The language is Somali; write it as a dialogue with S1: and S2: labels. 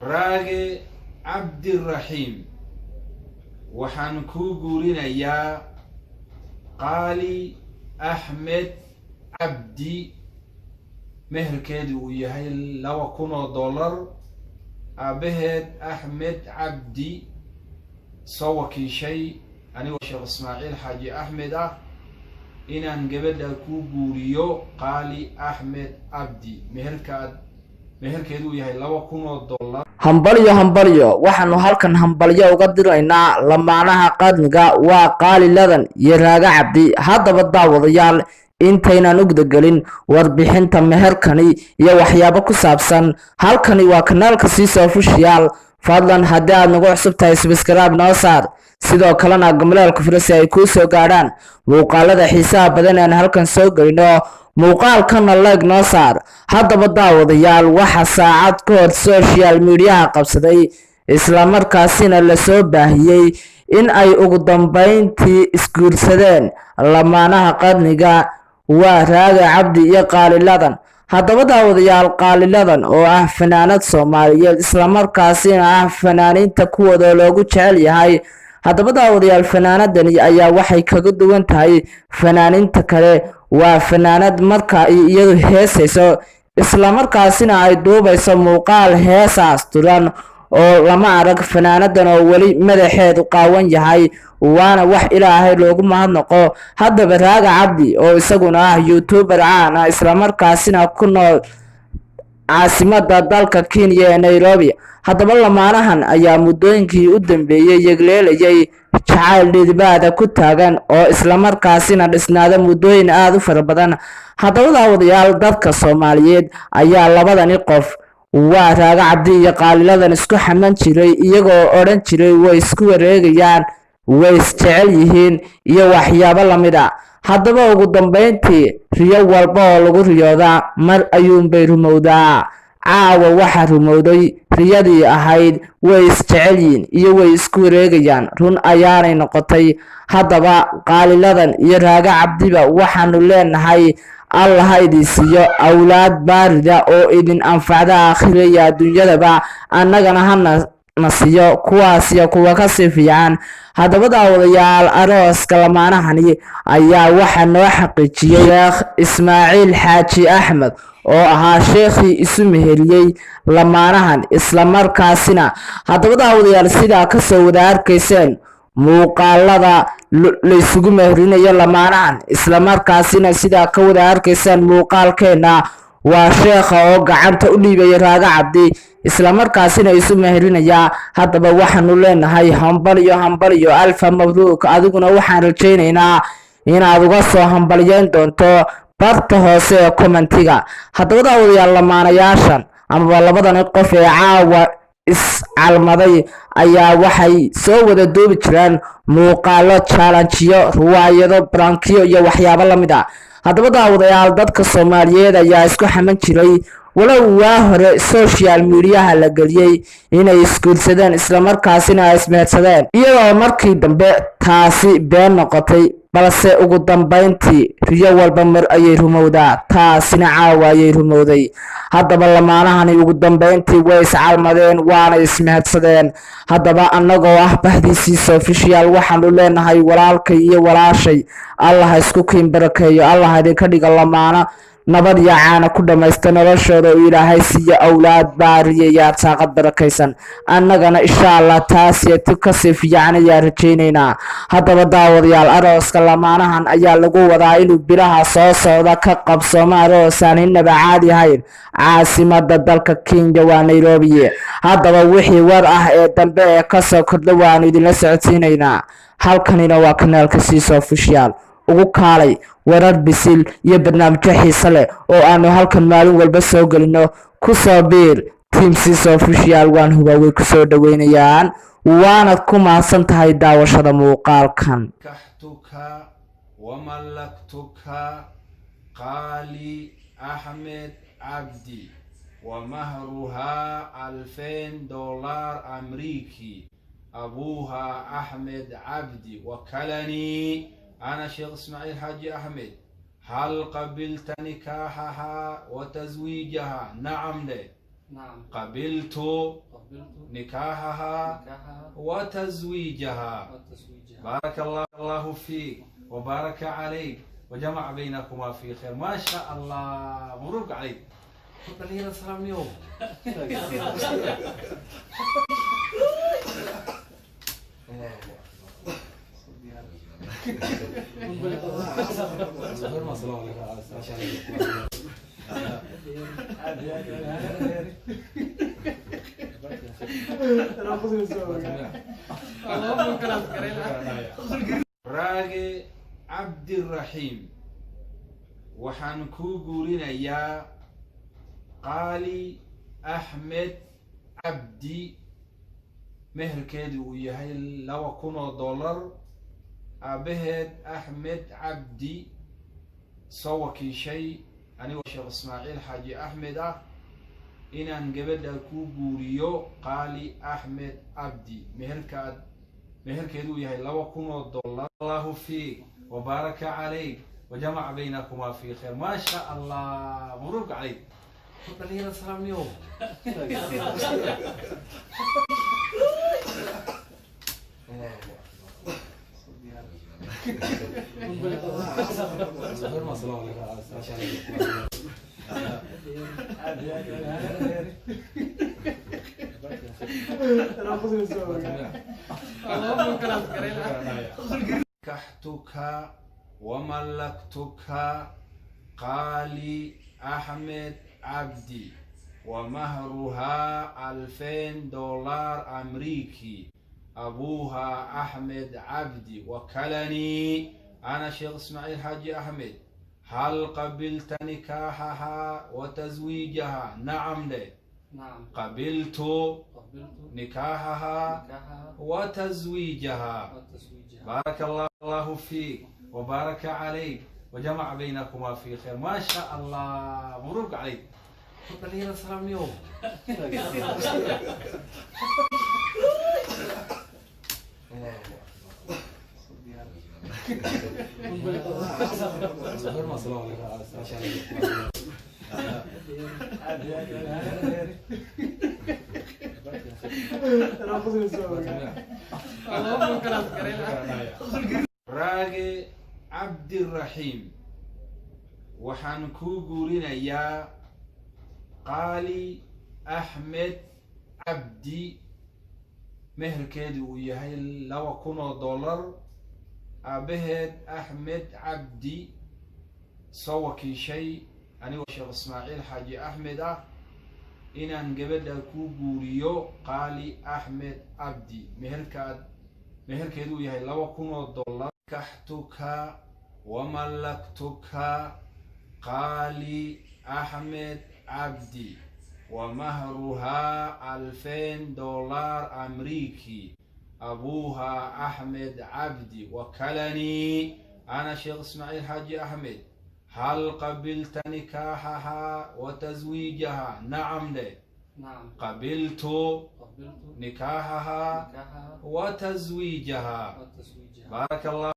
S1: Raage Cabdiraxiim, waxaan kuu guurinayaa Qaali Axmed Cabdi, meherkeedu uu yahay $2,000. Aabaheed Axmed Cabdi soo wakiishay anigoo Sheekh Ismaaciil Xaaji Axmed ah inaan gabadha kuu guuriyo, Qaali Axmed Cabdi, meherkaad meherkeedu uu yahay $2,000.
S2: Hambalyo, hambalyo! Waxaanu halkan hambalyo uga diraynaa lamaanaha qarniga, waa Qaali Ladan iyo Raaga Cabdi. Haddaba daawadayaal, intaynan ugdagelin warbixinta meherkani iyo waxyaabo ku saabsan, halkani waa kanaalka Siiso Official. Fadlan haddii aad nagu cusub tahay, subscribe noo saar, sidoo kalena gambaleelka furo si ay kuu soo gaadhaan muuqaalada xiisaha badan aan halkan soo gelino. Muuqaalkana like noo saar. Haddaba daawadayaal, waxa saacad ka hor social mediaha qabsaday, islamarkaasina lasoo baahiyey in ay ugu dambeyntii isguursadeen lamaanaha qarniga, waa Raaga Cabdi iyo Qaaliladan. Haddaba daawadayaal, Qaaliladan oo ah fanaanad Soomaaliyeed, islamarkaasina ah fanaaniinta kuwooda loogu jecel yahay. Haddaba daawadayaal, fanaanadani ayaa waxay kaga duwan tahay fanaaniinta kale, waa fanaanad marka ay iyadu heesayso, islamarkaasina ay duubayso muuqaal heesaas duran oo lama arag fanaanadan oo weli madaxeedu qaawan yahay, waana wax Ilaahay loogu mahadnaqo. Haddaba Raaga Cabdi oo isaguna ah youtuber caan ah, islamarkaasina ku nool caasimada dalka Kenya ee Nairobi. Haddaba lamaanahan ayaa muddooyinkii u dambeeyey yegleelayay jacayl dhidbaada ku taagan oo islamarkaasina dhisnaada muddooyin aada u fara badan. Haddaba daawadayaal, dadka Soomaaliyeed ayaa labadani qof, waa Raaga Cabdi iyo Qaaliladan, isku xaman jiray, iyagoo odhan jiray way isku wareegayaan, way isjecel yihiin iyo waxyaabo lamid a. Haddaba ugu dambeyntii, riyo walba oo lagu riyoodaa mar ayuunbay rumowdaa. Caawa waxaa rumowday riyadii ahayd way isjecel yihiin iyo way isku wareegayaan, run ayaanay noqotay. Haddaba Qaaliladan iyo Raaga Cabdiba waxaanu leenahay, Allah ha idin siiyo awlaad baarida oo idin anfacda aakhira iyo adduunyadaba, annagana hana na siiyo kuwaas iyo kuwa kasii fiican. Haddaba daawadayaal, arooska lamaanahani ayaa waxaa noo xaqiijiyey Sheekh Ismaaciil Xaaji Axmed oo ahaa sheekhii isu meheriyey lamaanahan, islamarkaasina haddaba daawadayaal, sidaa kasoo wada arkayseen muuqaalada la isugu meherinayo lamaanahan, islamarkaasina sidaa ka wada arkayseen muuqaalkeena, waa sheekha oo gacanta u dhiibaya Raaga Cabdi, islamarkaasina isu meherinayaa. Haddaba waxaanu leenahay hambalyo, hambalyo, alfa mabruuk. Adiguna waxaan rajaynaynaa inaad uga soo hambalyeyn doonto barta hoose ee commentiga. Haddaba daawadayaal, lamaanayaashan amaba labadani qof ee caawa iscalmaday ayaa waxay soo wada duubi jireen muuqaalo, challengeyo, riwaayado, prankiyo iyo waxyaabo lamid ah. Haddaba daawadayaal, dadka Soomaaliyeed ayaa isku xaman jiray, walow waa hore social mediaha la geliyey inay isguursadeen, islamarkaasina ay ismehersadeen, iyadoo markii dambe taasi been noqotay. Balse ugu dambeyntii riyo walba mar ayay rumowdaa, taasina caawa ayay rumowday. Haddaba lamaanahani ugu dambeyntii way iscalmadeen, waana ismehedsadeen. Haddaba annagoo ah bahdiisiisa Official waxaanu leenahay, walaalkay iyo walaashay, Allah ha isku kiin barakeeyo, Allah idinka dhiga lamaano nabad iyo caana ku dhammaysta noloshooda, oo Ilaahay siiyo awlaad baariya iyo arsaaqad barakaysan. Annagana insha Allah taas iyo ti kasii fiican ayaa rajaynaynaa. Haddaba daawadayaal, arooska lamaanahan ayaa lagu wadaa inuu bilaha soo socda ka qabsoomo aroos aan inaba caadi ahayn caasimada dalka Kenya, waa Nairobi. Haddaba wixii war ah ee dambe ee kasoo kordha waanu idinla socodsiinaynaa. Halkanina waa kanaalka Siiso Official. Ugu kaalay warar bisil iyo barnaamijyo xiise leh oo aanu halkan maalin walba soo gelino. Kusoo biir team Siiso Official, waan hubaa way kusoo dhaweynayaan, waanad ku mahadsan tahay daawashada muuqaalkan.
S1: نكحتك وملكتك قالي أحمد عبدي، ومهرها $2000 أمريكي. أبوها أحمد عبدي وكلني أنا شيخ إسماعيل حاجي أحمد. هل قبلت نكاحها وتزويجها؟ نعم له.
S3: نعم.
S1: قبلت.
S3: قبلت.
S1: Nikaaxahaa wa taswiijahaa. Baaraka allahu fiik wabaaraka calayk wajamaca baynakumaa fi khayr. Maa sha Allah, mabruuk calayk. Dhalinyarada salaamniyow. Raage Cabdiraxiim, waxaan kuu guurinayaa Qaali Axmed Cabdi, meherkeedu uu yahay $2,000. Aabaheed Axmed Cabdi soo wakiishay anigoo Sheekh Ismaaciil Xaaji Axmed ah inaan gabadha kuu guuriyo Qaali Axmed Cabdi, meherkaad meherkeedu uu yahay $2,000. Allahu fiik wabaaraka calayk wajamaca baynakumaa fi khayr. Maa sha Allah, mabruuk calayk. Dhalinyarada salaamniyow. Nakaxtuka wamallaktuka Qaali Axmed Cabdi wamahruhaa $2,000 amriiki. Abuuha Axmed Cabdi wakalanii ana Sheekh Ismaaciil Xaaji Axmed. Hal qabilta nikaaxahaa wa taswiijahaa? Nacam dhe. Qabiltu nikaaxahaa wa taswiijahaa. Baaraka allahu fiik wabaaraka calayk wajamaca baynakumaa fi khayr. Maa sha Allah, mabruuk calayk. Dhalinyarada salaamniyow. Raage Cabdiraxiim, waxaan kuu guurinayaa Qaali Axmed Cabdi, meherkeedu uu yahay $2,000. Aabaheed Axmed Cabdi soo wakiishay anigoo Sheekh Ismaaciil Xaaji Axmed ah inaan gabadha kuu guuriyo Qaali Axmed Cabdi, meherkaad meherkeedu uu yahay $2,000. Nakaxtuka wamallaktuka Qaali Axmed Cabdi wamahruhaa $2,000 amriiki. Abuuha Axmed Cabdi wakalanii ana Sheekh Ismaaciil Xaaji Axmed. Hal qabilta nikaaxahaa wa taswiijahaa? Nacam dhe. Qabiltu nikaaxahaa wa taswiijahaa. Baaraka